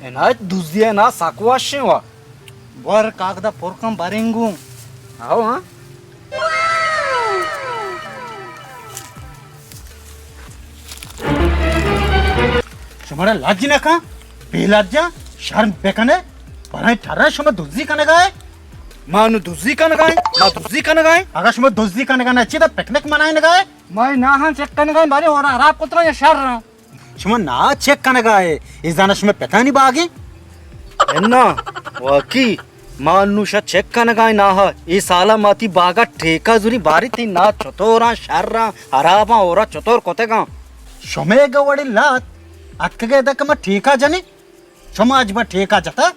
عنایت دزی ء نا سک وشیں وا۔ بر کاگدا پر کن بریں گوں۔ ہاو ہاں۔ شمارا لج نہ کن؟ بے لجاں، شرم بکنے۔ برائیں ٹرا شما دزی کنگا ہے؟ ما نو دزی کنگا ہے؟ ما دزی کنگا ہے؟ اگر شما دزی کنگا نہ چی تو پکنک منائینگا ہے؟ ما نہ ہم چیک کنگا ہے، بارے اور خراب کتنا یا شر رہا۔ شما نا چیک کنگا ہے، اے زانا شما پتانی باگیں؟ انا، واقعی، ما انوشا چیک کنگا ہے نا، اے سالا ما تی باگا ٹیکا زوری باری تی نا چطوراں، شراں، حراباں، اورا چطور کتگاں؟ شمے گا وڑی لات، اتکگے دک ما ٹیکا جنی؟ شما اجبا ٹیکا جتا؟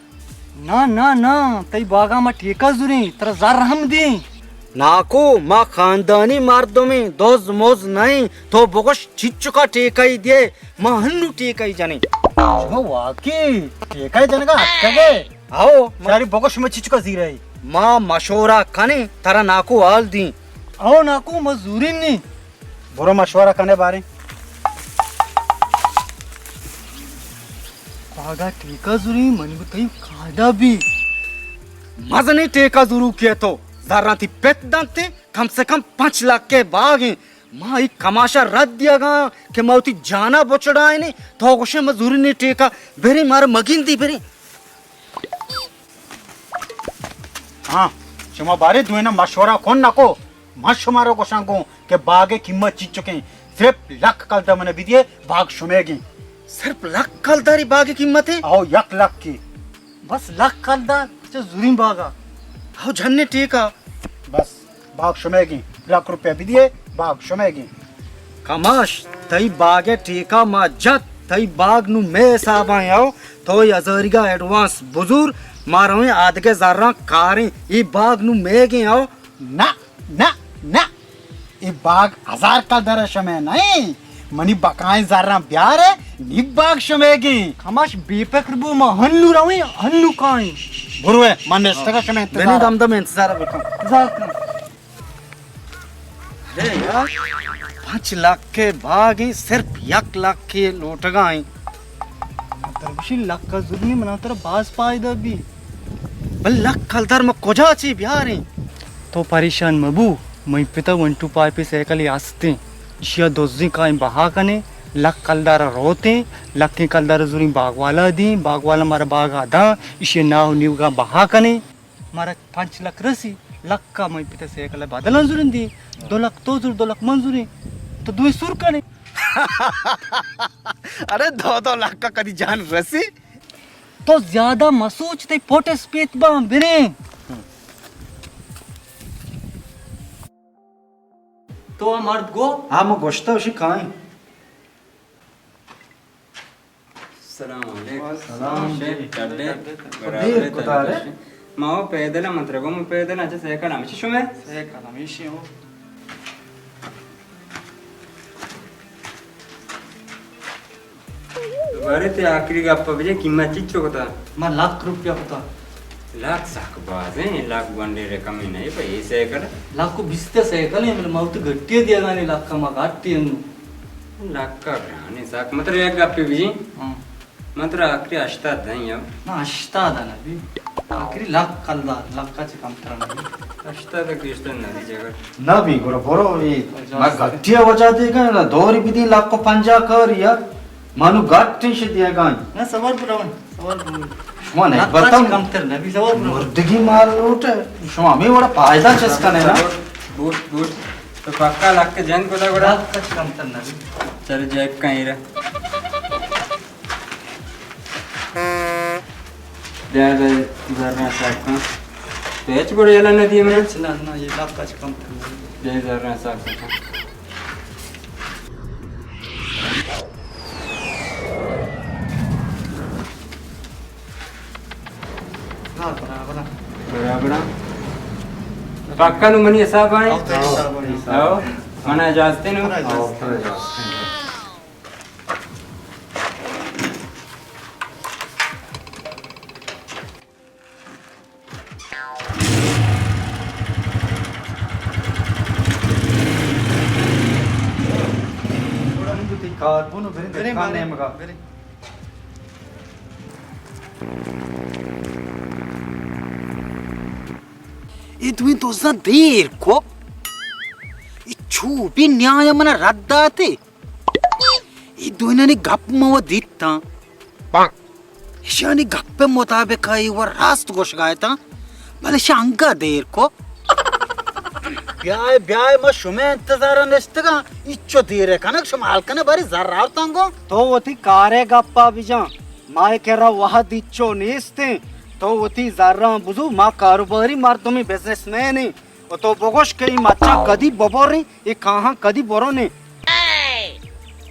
نا، نا، نا، تئی باگا ما ٹیکا زوریں، ترا زر ہم دیں۔ ناکو، ما خاندانی مردمیں، دز مز نئیں، تو بگوش چچکا ٹیکائی دیئے، ما ہنو ٹیکائی جنیں۔ شما واقعی ٹیکائی جنگا اتکگے؟ ہاو، ما شاری بگوش ما چچکا زیرے۔ ما مشورہ کنیں، ترا ناکو حال دیں۔ او ناکو، ما زوریں نی۔ برو مشورہ کنے باریں۔ پاگا ٹیکا زوری منی گو تئی قاعدہ بی۔ مزنی ٹیکا زورو کیے تو زراں تی پت دنتے، کم سے کم پنچ لکھ کے باغیں۔ ما ای کماشا رد دیگا کہ ما وتی جانا بچڑائنے، تو گوشے ما زورنی ٹیکا، برے مارا مگندی برے۔ ہاں، شما بارے دوینا مشورہ کن نکو۔ من شمارا گوشاں گوں کہ باگ ء قیمت چیچکیں، صرف لکھ کلدار من بدیے، باگ شمیگیں۔ صرف لکھ کلداری باگ ء قیمت ہے؟ او یک لکھ کی۔ بس لکھ کلدار چہ زوریں باگا۔ او جھنے ٹیکا۔ بس باگ شمیگیں، لکھ روپیہ بدیے، باگ شمیگیں۔ کماش، تئی باگ ء ٹیکا ما جت، تئی باگ نو مے حساباں یو، تو ای ہزاریگا ایڈوانس بزور، ما رویں آدگہ زراں کاریں، ای باگ نو میگیں یو۔ نہ، نہ، نہ، ای باگ ہزار کلدار شمے نئیں، منی بقائیں زراں بیارے، نی باگ شمیگیں۔ کماش بے فکر بو، ما ہنو رویں، ہنو کائیں۔ برو اے، من نشتگا شمے انتظار۔ بنی دم دم انتظار بکن۔ انتظار کن۔ ارے یار، پنچ لکھ کے باگ ہیں، صرف یک لکھ کے لوٹگا ہیں۔ ترا گوشی لکھ کا زور نہیں، منا ترا باز فائدہ بھی۔ بل لکھ کلدار ما کجا چی بیاریں؟ تو پریشان مبو، مئی پتا ون ٹو فائیو پہ سائیکل ہی ہستیں۔ اشیا دزیں کائیں بہا کنے، لکھ کلدار روتیں، لکھیں کلدار زوریں باغ والا دیں، باغ والا مارا باغا داں، اشیا ناہ و نیوگا بہا کنے۔ مارا پنچ لکھ رسی، لکھ کا مئی پتا سائیکل بدلاں زوریں دی، دو لکھ تو زور، دو لکھ من زوریں، تو دوئیں سور کنے۔ ارے دو دو لکھ کا کدی جان رسی؟ تو زیادہ مسوچ، تئی پوٹ اسپیت باں بریں۔ تو آ مرد گو؟ ہاں، من گوشتہ اشی کائیں۔ السلام علیکم۔ سلام شیخ، جی۔ ٹڈے؟ دیر برابر کتارے؟ ترا۔ ما او پیدل، من ترا گو من پیدل، اچھا سائیکل ہمیشی شمے؟ سائیکل ہمیشی ہو۔ دوبارہ تے آخری گپ بجے، قیمت چیچو کتا؟ ما لکھ روپیہ کتا۔ لکھ سک باز ہیں، لکھ گونڈے رقم ہی نہیں بھائی، یہ سائیکل۔ لکھ کو بیست سائیکل ہیں، مطلب، ما تو گھٹی دیا گانے، لکھ کا ما گھٹی انو۔ لکھ کا گرانے سک، مطلب، ایک گپ بجی۔ ہاں۔ من ترا آخری ہشتاد دیں یو۔ نا، ہشتاد نہ بی۔ آخری لکھ کلدار، لکھ کا چہ کم تر نہ بی۔ ہشتاد گیشتر نہ دی جگر۔ نہ بی، گڑا برو، اے، اجازت۔ ما گٹی وجہ دے گا، نہ دوری بدی لکھ و پنجاہ کر یا۔ منو گٹ اش دے گا۔ نہ، سوار برو، سوار برو۔ شما نہ لکھ کا بتم۔ چہ کم تر نہ بی، سوار برو۔ مردگی مال لوٹ ہے۔ شما ہمیں وڑا فائدہ چس کنے نا۔ Boot, boot. تو پکا لکھ جن کو دا گڑا۔ لکھ کا چہ کم تر نہ بی۔ چل جیب کا ایرا۔ بیا، بیا، زر نہ ساکاں۔ تو ہچ گڑا یلا نہ دیے منا؟ ہچ نہ، نہ، یہ لکھ کا چہ کم تر نہ۔ بیا، زر نہ ساکاں۔ ہاں، برابر۔ برابر۔ پکا نو منی حساب آئے؟ او، تو حساب آئے۔ او، منا اجازت ہے نو؟ منا اجازت ہے۔ کاربن بریں، بریں، دکان بریں، نیمگا۔ بریں۔ اے دوئیں دزاں دیر کو۔ اے چو بی نیایا منا رد داتے۔ اے دوئینانی گپ ما و دیتاں۔ ایشانی گپ مطابق اے و راست گوشگا اتاں، بلے ایشاں انگا دیر کو۔ بیائے، بیائے، ما شمے انتظار نشتگاں، اچو دیر کنگ، شما حال کنے باری زر آورتاں گو۔ تو وتی کارے گپا بجان، ما کرا وہد اچو نیستیں، تو وتی زراں بزو، ما کاروباری مردمی بزنس مینیں۔ و تو بگوش کہ اے مچاں کدی ببریں، اے کاہاں کدی برونیں۔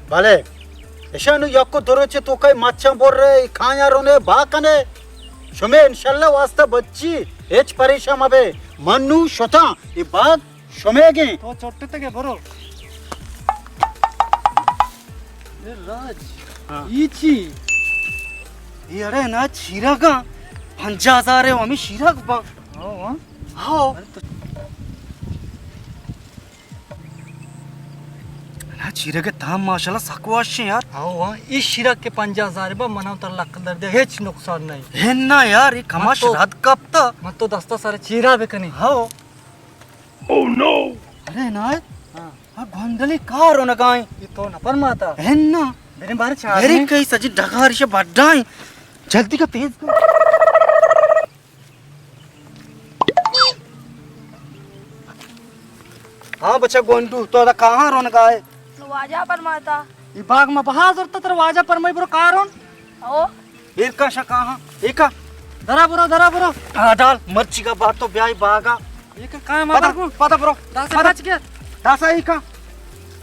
بلے، اشاں نوں یک و دو روچے توکا اے مچاں برے، اے کایاں رونے، با کنے۔ شمے انشاءاللہ واسطہ بچی، ہچ پریشان مبے۔ من نوں شتاں، اے باغ شمے گیں۔ تو چٹتگے برو۔ اے راج، ہاں۔ اے چی؟ اے اڑے نا چیرگاں، پنجاہ ہزار ءِ ہمے چیرگ باں۔ ہاں، ہاں۔ ہاں۔ ارے تو نا چیرگ ءِ تام ماشاءاللہ سک وش ایں یار۔ ہاں، ہاں۔ اے چیرگ کہ پنجاہ ہزار با، من ہم ترا لک درد دے، ہچ نقصان نہیں۔ ہن نا یار، اے کماش تو رد کپتا۔ من تو دستا سر چیرا بکنی۔ ہاں۔ Oh no! ارے عنایت، ہاں۔ آ گونڈلی کاہ رونگا ایں۔ اے تو نہ پرماتا؟ ہن نا۔ بریں بارے چاریں۔ بریں کئی سجی ڈگار ایشی بڈا ایں۔ جلدی کا، تیز کا۔ ہاں بچا گونڈو، تو ادا کاہاں رونگا ئے؟ واجہ پرماتا۔ اے باغ ما بہا زرتا، ترا واجہ پرمائی برو کاہ رون۔ او۔ ایر کا شکا ہاں، ایر کا۔ درا برو، درا برو۔ ہاں ڈال، مرچی کا بات تو بیائی باغا۔ ایر کا کائے ما پدا، برگو۔ پدا برو۔ داسا پدا۔ بچ گیا۔ داسا ایر کا۔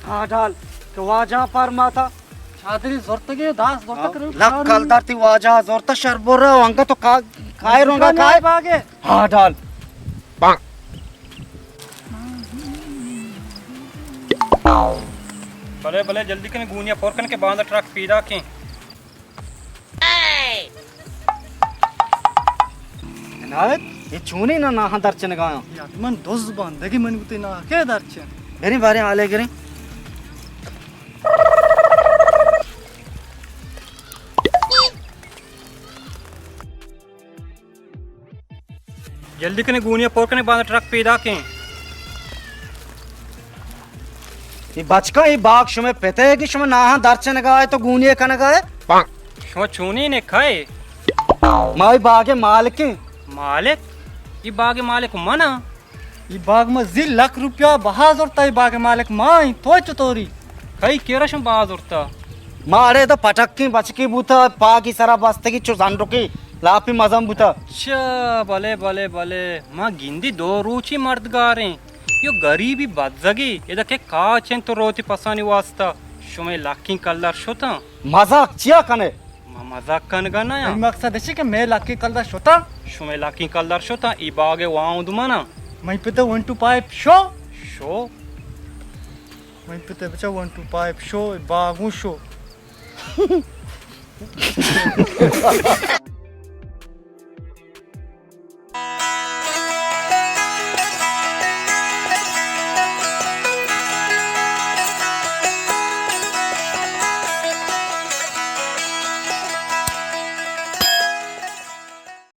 ہاں ڈال، کہ واجہ پرماتا۔ چادری زورتگے، داس زورتا کرو۔ لک کلدار تی واجہ زورتا، شر برا، انگا تو کا-، کائے رونگا کائے۔ باغے۔ ہاں ڈال۔ بلے، بلے، جلدی کنے، گونیا پر کن کہ باندا ٹرک پیداکیں۔ عنایت، اے چونیں نا ناہاں درچنگایاں؟ اے حتماً دز باں، دگہ من گوتے نا کے درچن۔ بریں باریں حالے گریں۔ جلدی کنے گونیا پر کنے، باندا ٹرک پیداکیں۔ اے بچکاں، اے باغ شمے پتئیگی، شما ناہاں درچنگا ئے تو گونیا کنگا ئے؟ شما چونیں نے کئے؟ ما اے باغ ءِ مالکیں۔ مالک؟ اے باغ ءِ مالک من آں۔ اے باغ ما زی لک روپیہ بہا زرتا، اے باغ ءِ مالک ما ایں، تو چطوری؟ کئی کرا شما بہا زرتا؟ ما اڑے ادا پٹکیں بچکے بوتا، پاگی سرا بستگی چو زنڈکے، لاپی مزن بوتا۔ اچھا، بلے، بلے، بلے۔ ما گندی دو روچی مردگاریں۔ یو گریبی بزگی، ادا کہ کاچ انت تو روتی پسانی واسطہ۔ شمے لکیں کلدار شتاں۔ مزاق چیا کنے؟ ما مزاق کنگا نہ آں۔ مقصد اش کہ مے لکیں کلدار شتاں۔ شمے لکیں کلدار شتاں، اے باغ ءِ واہند من آں۔ مئی پتہ ون ٹو فائیو شو۔ شو؟ مئی پتہ بچا one to five show, a Bagh um show.